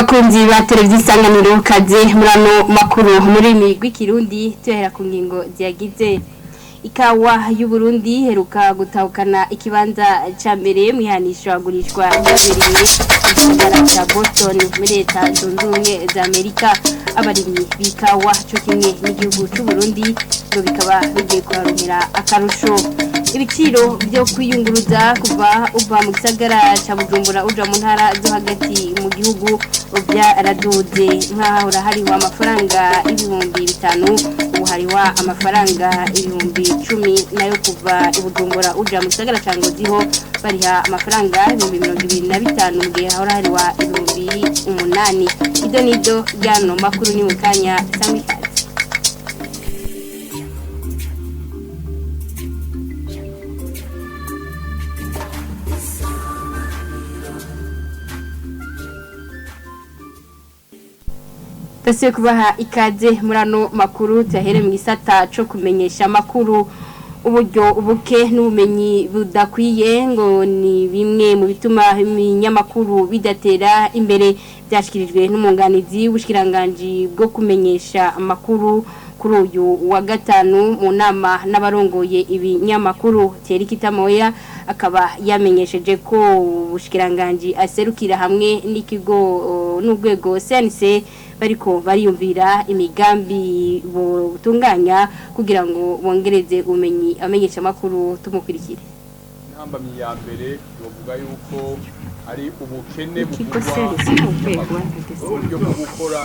Bakunzi ba televiziyo Isanganiro, kaze murano makuru muri rw'ikirundi. Tuhera ku ngingo ziyagize: ikawa y'Uburundi heruka gutahukana ikibanza ca mbere mwihanishwagurishwa ryabereye mu gisagara ca Boston muri Leta Zunze Ubumwe za Amerika. Abarimyi b'ikawa co kimwe n'igihugu c'Uburundi ngo bikaba bigiye kuharonkera akarusho. Ibiciro byo kwiyunguruza kuva uva mu gisagara ca Bujumbura uja mu ntara zo hagati mu gihugu byaraduze. Nk'ahahora hariho amafaranga 5000, ubu hariho amafaranga 10,000. Nayo kuva i Bujumbura uja mu gisagara ca Ngozi ho bariha amafaranga 25,000, mu gihe hahora hariho 8000. Ido nido ryano makuru ni mu kanya, sangwa ikaze. Dasiye kubaha ikaze muri ano makuru, tuyahere mu gisata co kumenyesha amakuru. Uburyo ubuke n'ubumenyi budakwiye ngo ni bimwe mu bituma ibinyamakuru bidatera imbere. Byashyikirijwe n'umwunganizi w'ubushikiranganji bwo kumenyesha amakuru kuri uyu wa gatanu mu nama n'abarongoye ibinyamakuru. Thierry Kitamoya akaba yamenyesheje ko ubushikiranganji aserukira hamwe n'ikigo n'urwego CNC bariko bariyumvira imigambi butunganya kugira ngo bongereze ubumenyi amenyesha makuru. Tumukurikire. Intambamyi ya mbere bavuga yuko ari ubukene Ikigo buvugwa CNC n'urwego uburyo bwo gukora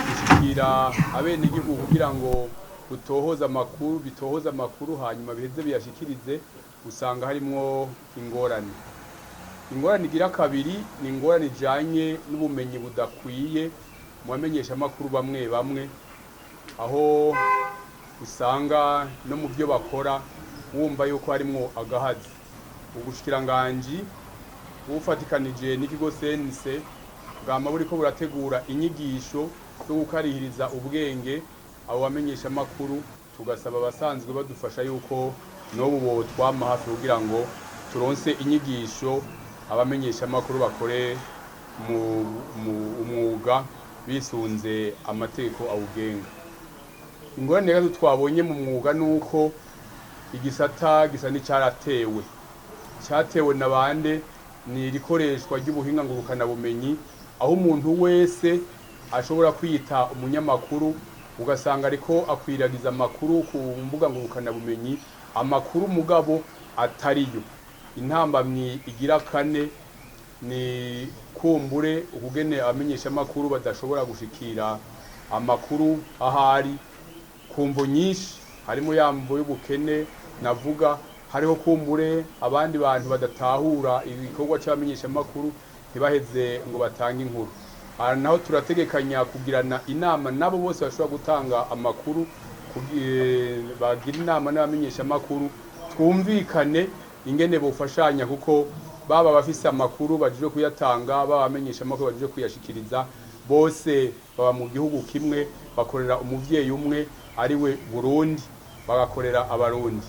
gushikira abenegihugu kugira ngo butohoze amakuru, bitohoze amakuru, hanyuma biheze biyashikirize, usanga harimwo ingorane. Ingorane igira kabiri ni ingorane ijanye n'ubumenyi budakwiye mu bamenyeshamakuru bamwe bamwe, aho usanga no mu byo bakora wumva yuko harimwo agahazi. Ubushikiranganji bufatikanije n'ikigo CNC bwama buriko burategura inyigisho zo gukarihiriza ubwenge abo bamenyeshamakuru, tugasaba abasanzwe badufasha yuko n'ubu botwama hafi kugira ngo turonse inyigisho abamenyeshamakuru bakore mu umwuga bisunze amategeko awugenga. Ingorane rero twabonye mu mwuga nuko igisata gisa n'icyaratewe, cyatewe na bande? Ni irikoreshwa ry'ubuhinga ngurukanabumenyi, aho umuntu wese ashobora kwita umunyamakuru, ugasanga ariko akwiragiza amakuru ku mbuga ngurukanabumenyi, amakuru mugabo atariyo. Intambamyi igira kane ni kumbure ukugene abamenyeshamakuru badashobora gushikira amakuru ahari ku mvo nyinshi, harimo ya mvo y'ubukene navuga, hariho kumbure abandi bantu badatahura ibikorwa c'abamenyeshamakuru, ntibaheze ngo batange inkuru. Aha naho turategekanya kugirana inama nabo bose bashobora gutanga amakuru, bagira inama n'abamenyeshamakuru, twumvikane ingene bofashanya, kuko baba bafise amakuru bajije kuyatanga, baba abamenyeshamakuru bajije kuyashikiriza, bose baba mu gihugu kimwe, bakorera umuvyeyi umwe ari we Burundi, bagakorera Abarundi.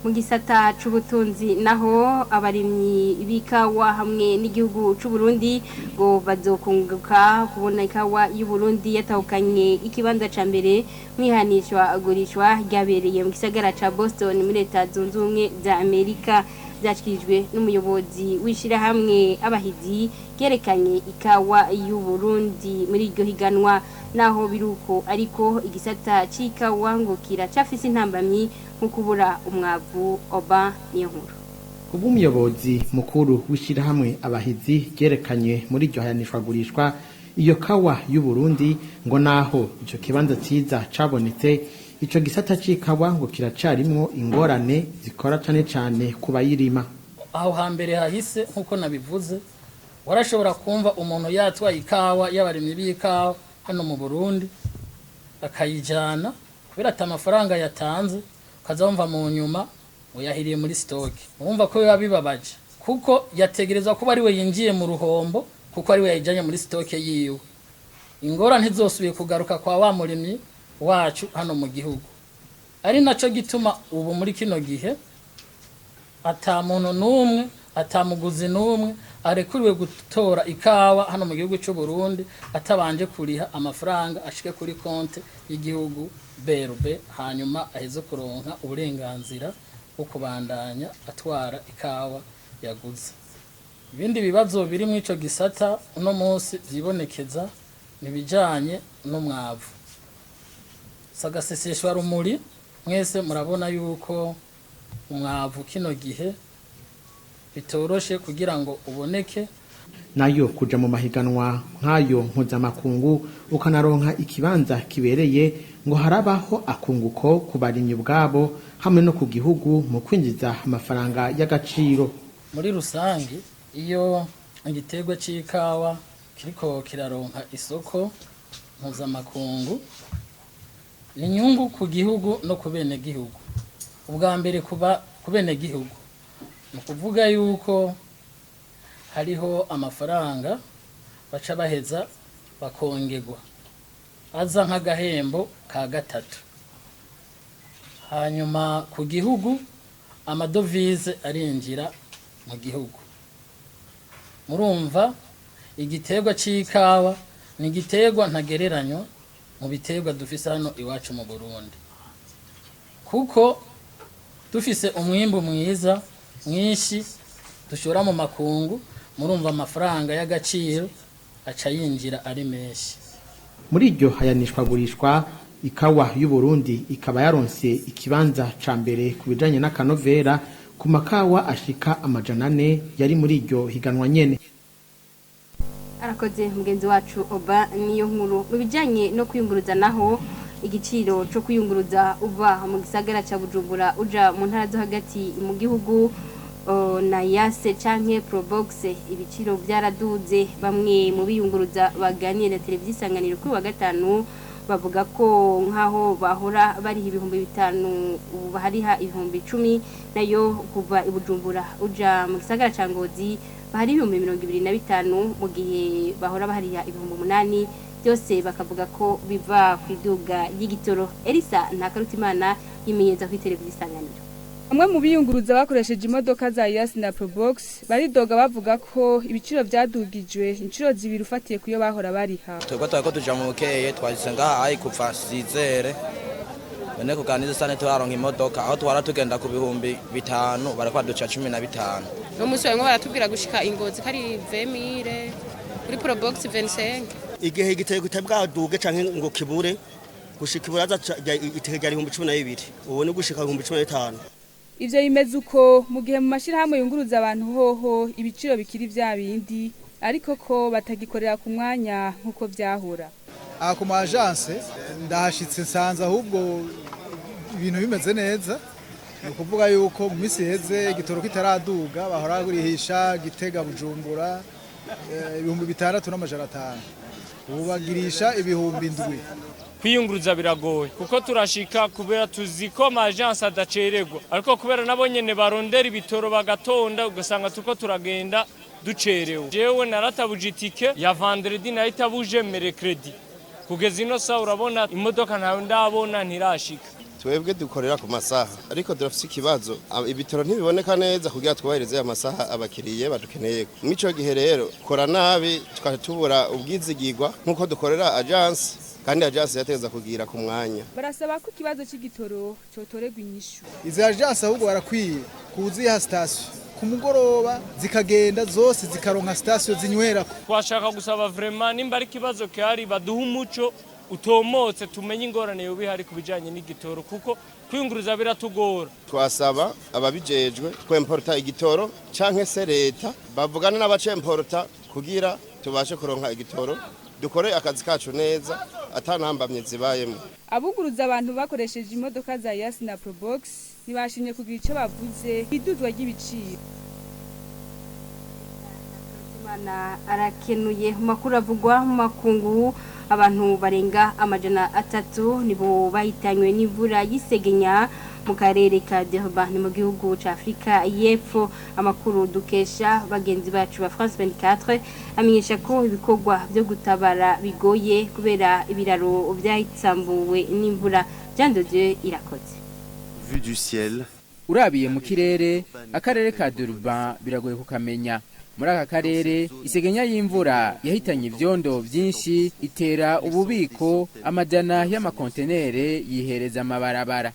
Mu gisata c'ubutunzi naho, abarimyi b'ikawa hamwe n'igihugu c'Uburundi ngo bazokunguka kubona ikawa y'Uburundi yatahukanye ikibanza ca mbere mwihanishwa agurishwa ryabereye mu gisagara ca Boston muri Leta Zunze Ubumwe za Amerika. Byashyikirijwe n'umuyobozi w'ishirahamwe Abahizi ryerekanye ikawa y'Uburundi muri iryo higanwa. Naho biruko ariko, igisata c'ikawa ngo kiracafise intambamyi nko kubura umwavu. Oba niyo nkuru. Kubw'umuyobozi mukuru w'ishirahamwe Abahizi ryerekanye muri iryo hayanishwagurishwa iyo kawa y'Uburundi, ngo naho ico kibanza ciza cabonetse, ico gisata c'ikawa ngo kiracarimwo ingorane zikora cane cane ku bayirima. Aho hambere hahise, nk'uko nabivuze, warashobora kumva umuntu yatwaye ikawa y'abarimyi b'ikawa hano mu Burundi akayijyana, kubera ati amafaranga yatanze, ukaza wumva mu nyuma ngo yahiriye muri stock. Wumva ko biba bibabaje, kuko yategerezwa kuba ari we yinjiye mu ruhombo, kuko ari we yayijyanye muri stock yiwe. Ingorane ntizosubiye kugaruka kwa wa murimyi wacu hano mu gihugu. Ari naco gituma ubu muri kino gihe ata muntu n'umwe Atamuguzi n'umwe arekuriwe gutora ikawa hano mu gihugu cy'u Burundi atabanje kuriha amafaranga ashike kuri konte y'igihugu BRB, hanyuma aheze kuronka uburenganzira bwo kubandanya atwara ikawa yaguze. Ibindi bibazo biri muri ico gisata uno munsi vyibonekeza ni bijanye n'umwavu sagaseseshwa rumuri. Mwese murabona yuko umwavu kino gihe bitoroshe kugira ngo uboneke. Nayo kuja mu mahiganwa nk'ayo mpuzamakungu ukanaronka ikibanza kibereye, ngo harabaho akunguko ku barimyi ubwabo hamwe no ku gihugu mu kwinjiza amafaranga y'agaciro. Muri rusange, iyo igiterwa c'ikawa kiriko kiraronka isoko mpuzamakungu, ni inyungu ku gihugu no ku benegihugu. Ubwa mbere kuba ku benegihugu, ni ukuvuga yuko hariho amafaranga baca baheza bakongerwa aza nk'agahembo ka gatatu. Hanyuma ku gihugu, amadovize arinjira mu gihugu. Murumva, igiterwa c'ikawa ni igiterwa ntagereranywa mu biterwa dufise hano iwacu mu Burundi, kuko dufise umwimbu mwiza mwinshi dushora mu makungu. Murumva, amafaranga y'agaciro aca yinjira ari menshi. Muri iryo hayanishwagurishwa, ikawa y'u Burundi ikaba yaronse ikibanza ca mbere ku bijanye n'akanovera ku makawa ashika 400 yari muri iryo higanwa nyene. Arakoze mugenzi wacu Oba Niyo Nkuru. Mu bijyanye no kwiyunguruza naho, igiciro cyo kwiyunguruza uva mu gisagara cya Bujumbura uja mu ntara zo hagati mu gihugu na Hiace canke Probox, ibiciro byaraduze. Bamwe mu biyunguruza baganiye na televiziyo Isanganiro kuri wa gatanu bavuga ko nk'aho bahora bariha 5000, ubu bahariha 10,000. Nayo kuva i Bujumbura uja mu gisagara ca Ngozi bahari 25,000, mu gihe bahora bahariha 8000. Byose bakavuga ko biva ku iduga ry'igitoro. Elisa Ntakarutimana yimenyereza kuri televiziyo Isanganiro. Bamwe mu biyunguruza bakoresheje imodoka za Hiace na Probox baridoga, bavuga ko ibiciro byadugijwe inshuro zibiri ufatiye kuyo bahora bariha. Twebwe twariko tuja mu bukeye, twashitse ngaha ayi kuva sizere none kuganiza sane turaronka imodoka. Aho twara tugenda ku 5000, bariko baduca 15. Uno munsi barimo baratubwira gushika Ingozi ko ari 20 mille, kuri Probox 25. Igihe igitego kitabwaduge canke ngo kibure, gushika iburaza itike rya 12,000, ubu ni gushika 15,000. Ivyo bimeze uko mu gihe mu mashirahamwe yunguruza abantu hoho ibiciro bikiri vya bindi, ariko ko batagikorera ku mwanya nk'uko vyahora. Aha ku ma agence ndahashitse nsanze ahubwo ibintu bimeze neza. Ni ukuvuga yuko mu minsi iheze igitoro kitaraduga bahora bagurihisha Gitega Bujumbura 6500, ubu bagirisha 7000. Kwiyunguruza biragoye kuko turashika kubera tuzi ko ama agence adacererwa, ariko kubera nabo nyene barondera ibitoro bagatonda, ugasanga turiko turagenda ducerewe. Jewe naratabuje itike ya vendredi, nayitabuje mercredi, kugeza ino saha urabona imodoka ntayo ndabona, ntirashika. Twebwe dukorera ku masaha, ariko turafise ikibazo, ibitoro ntibiboneka neza kugira twubahirize aya masaha abakiriye badukeneye. Mw'ico gihe rero kora nabi tukaca tubura ubwizigirwa nk'uko dukorera agence, kandi agence yategeza kugira ku mwanya. Barasaba ko ikibazo c'igitoro cotorerwa inyishu. Izi agence ahubwo barakwiye kuziha sitasiyo ku mugoroba, zikagenda zose zikaronka sitasiyo zinywerako. Twashaka gusaba vraiment, nimba ari ikibazo gihari, baduha umuco utomotse, tumenye ingorane yoba ihari ku bijanye n'igitoro, kuko kwiyunguruza biratugora. Twasaba ababijejwe kwemporta igitoro canke se leta bavugana n'abacemporta kugira tubashe kuronka igitoro, dukore akazi kacu neza atanambamye zibayemo. Abuguruza abantu bakoresheje imodoka za Hiace na Probox ntibashimye kugira ico bavuze iduzwa ry'ibiciro. Imana arakenuye. Mu makuru avugwa mu makungu, abantu barenga 300 nibo bahitanywe n'imvura y'isegenya mu karere ka Durban, ni mu gihugu ca Afrika y'Epfo. Amakuru dukesha bagenzi bacu ba France 24 amenyesha ko ibikorwa byo gutabara bigoye kubera ibiraro byahitsambuwe n'imvura. Jean de Dieu Irakoze. Vue du ciel, Urabiye mu kirere, akarere ka Durban biragoye kukamenya. Muri aka karere, isegenya y'imvura yahitanye ivyondo vyinshi, itera ububiko, amajana y'amakontenere yihereza amabarabara.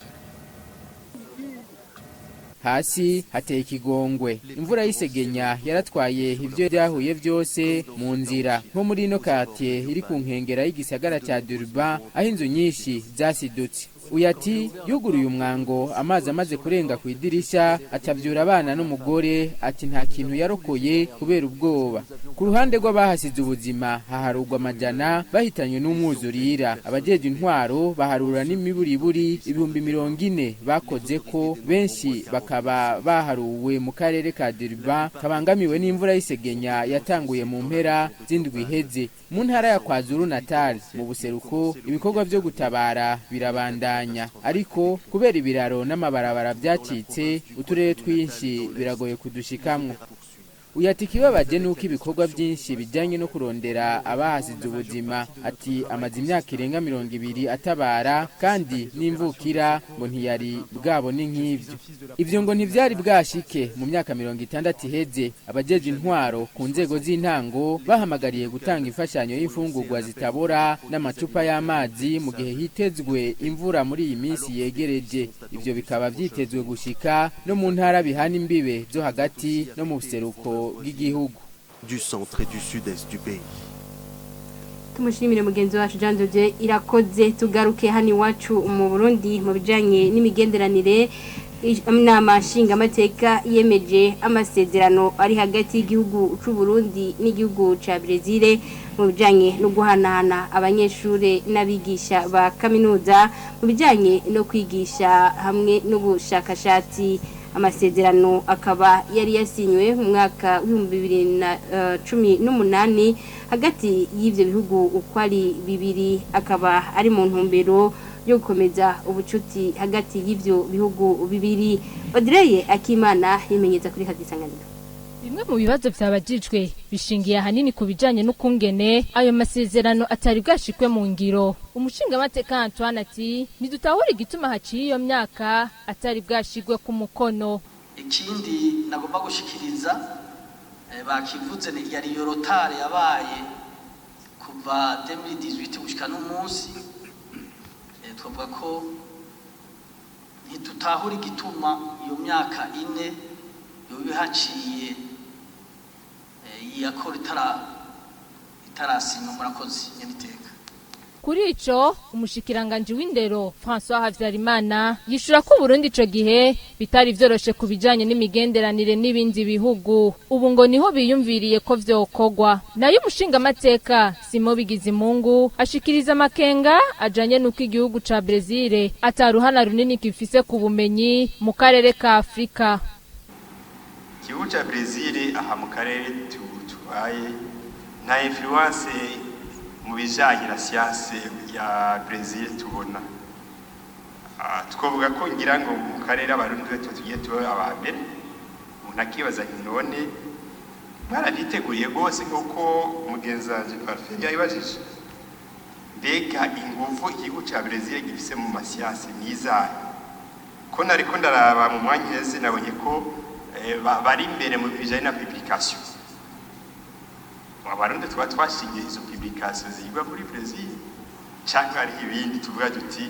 Hasi hateye ikigongwe. Imvura y'isegenya yaratwaye ibyo byahuye byose mu nzira, nko muri ino quartier iri ku nkengera y'igisagara ca Durban, aho inzu nyinshi zasidutse. Uyu ati yuguruye umwango amazi amaze kurenga ku idirisha, atavyura abana n'umugore. Ati nta kintu yarokoye kubera ubwoba. Ku ruhande rw'abahasize ubuzima, haharurwa amajana bahitanywe n'umwuzurira. Abajejwe intwaro baharura n'imiburiburi 40,000 bakoze ko, benshi bakaba baharuwe mu karere ka Durban kabangamiwe n'imvura y'isegenya yatanguye mu mpera z'indwi iheze. Mu ntara ya KwaZulu Natal mu buseruko, ibikorwa vyo gutabara birabandanya, ariko kubera ibiraro n'amabarabara byacitse, uturere twinshi biragoye kudushikamwo. Uyu ati ikibabaje nuko ibikorwa byinshi bijyanye no kurondera abahasize ubuzima, ati amaze imyaka irenga 20 atabara, kandi n'imvukira ngo ntiyari bwabone nk'ibyo. Ibyo ngo ntibyari bwashike mu myaka 60 iheze. Abajeje intwaro ku nzego z'intango bahamagariye gutanga imfashanyo y'imfungurwa zitabora n'amacupa y'amazi mu gihe hitezwe imvura muri iyi minsi yegereje. Ibyo bikaba byitezwe gushika no mu ntara bihana imbibe zo hagati no mu buseruko bw'igihugu. Du centre et du sud-est du pays. Tumushimire mugenzi wacu Jean de Dieu Irakoze. Tugaruke hano iwacu mu Burundi mu bijanye n'imigenderanire. Inama nshingamateka yemeje amasezerano ari hagati y'igihugu c'u Burundi n'igihugu ca Brezil mu bijanye no guhanahana abanyeshure n'abigisha ba kaminuza, mu bijanye no kwigisha hamwe n'ubushakashatsi. Amasezerano akaba yari yasinywe mu mwaka w'2018 hagati y'ivyo bihugu uko ari bibiri, akaba ari mu ntumbero yo gukomeza ubucuti hagati y'ivyo bihugu bibiri. Audrey Akimana yimenyeza kuri Hadisanganiro. Bimwe mu bibazo vyabajijwe bishingiye ahanini ku bijanye n'ukungene ayo masezerano atari bwashikwe mu ngiro. Umushingamateka Antoine ati ntidutahura igituma haciye iyo myaka atari bwashigwe ku mukono. Ikindi nagomba gushikiriza, bakivuze, ni yari iyo retard yabaye kuva 2018 gushika n'umunsi. Twavuga ko ntitutahura igituma iyo myaka 4 yoba haciye iyi accord itarasinywa. Murakoze, nyeniteka. Kuri ico, umushikiranganji w'indero François Havyarimana yishura ko Burundi ico gihe bitari vyoroshe ku bijanye n'imigenderanire n'ibindi bihugu, ubu ngo niho biyumviriye ko vyokogwa. Nayo umushingamateka Simo Bigizimungu ashikiriza amakenga ajanye n'uko igihugu ca Brezil ataruhana runini gifise ku bumenyi mu karere ka Afrika. Igihugu cya Brezil aha mu karere tubaye nta influence mu bijanye na science ya Brezil tubona. Twavuga ko ngira ngo mu karere Abarundi tugiye tuba aba mbere. Umuntu akibaza nti none mwarabiteguriye rwose nk'uko mugenzi wanje Parfait yabibajije? Mbega inguvu igihugu cya Brezil gifise mu masiyanse nizahe? Ko nariko ndaraba mu mwanya uheze, nabonye ko bari imbere mu bijanye na publication. Abarundi tuba twashingiye izo publication zigwa muri Brezil, canke hariho ibindi tuvuga duti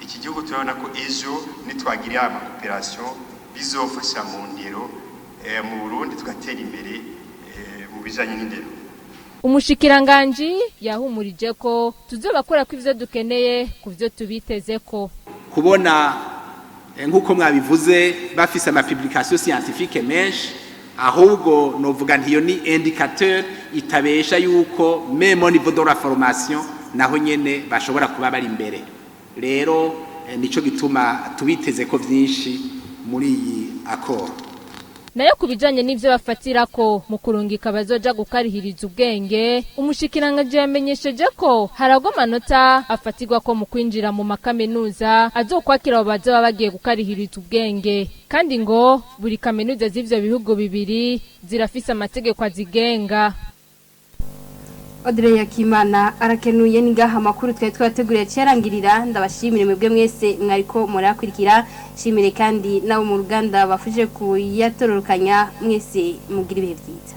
iki gihugu turabona ko ejo nitwagira ama coopération bizofasha mu ndero mu Burundi, tugatera imbere mu bijanye n'indero? Umushikiranganji yahumurije ko tuzobakora ko ivyo dukeneye ku vyo tubiteze ko. Kubona nk'uko mwabivuze bafise ama publication scientifique menshi, ahubwo novuga ntiyo ni indicateur itabesha yuko même au niveau de la formation naho nyene bashobora kuba bari imbere. Rero nico gituma tubiteze ko vyinshi muri iyi accord. Nayo ku bijanye n'ivyo bafatirako mu kurungika bazoja gukarihiriza ubwenge, umushikiranganji yamenyesheje ko haragwa amanota afatirwa ko mu kwinjira mu makaminuza azokwakira abo bazoba bagiye gukarihiriza ubwenge, kandi ngo buri kaminuza z'ivyo bihugu bibiri zirafise amategeko azigenga. Audrey Yakimana arakenuye. Ningaha amakuru twari twateguriye cyarangirira. Ndabashimire mwebwe mwese mwariko murakurikira, shimire kandi nabo mu ruganda bafuje kuyatororokanya. Mwese mugira ibihe byiza.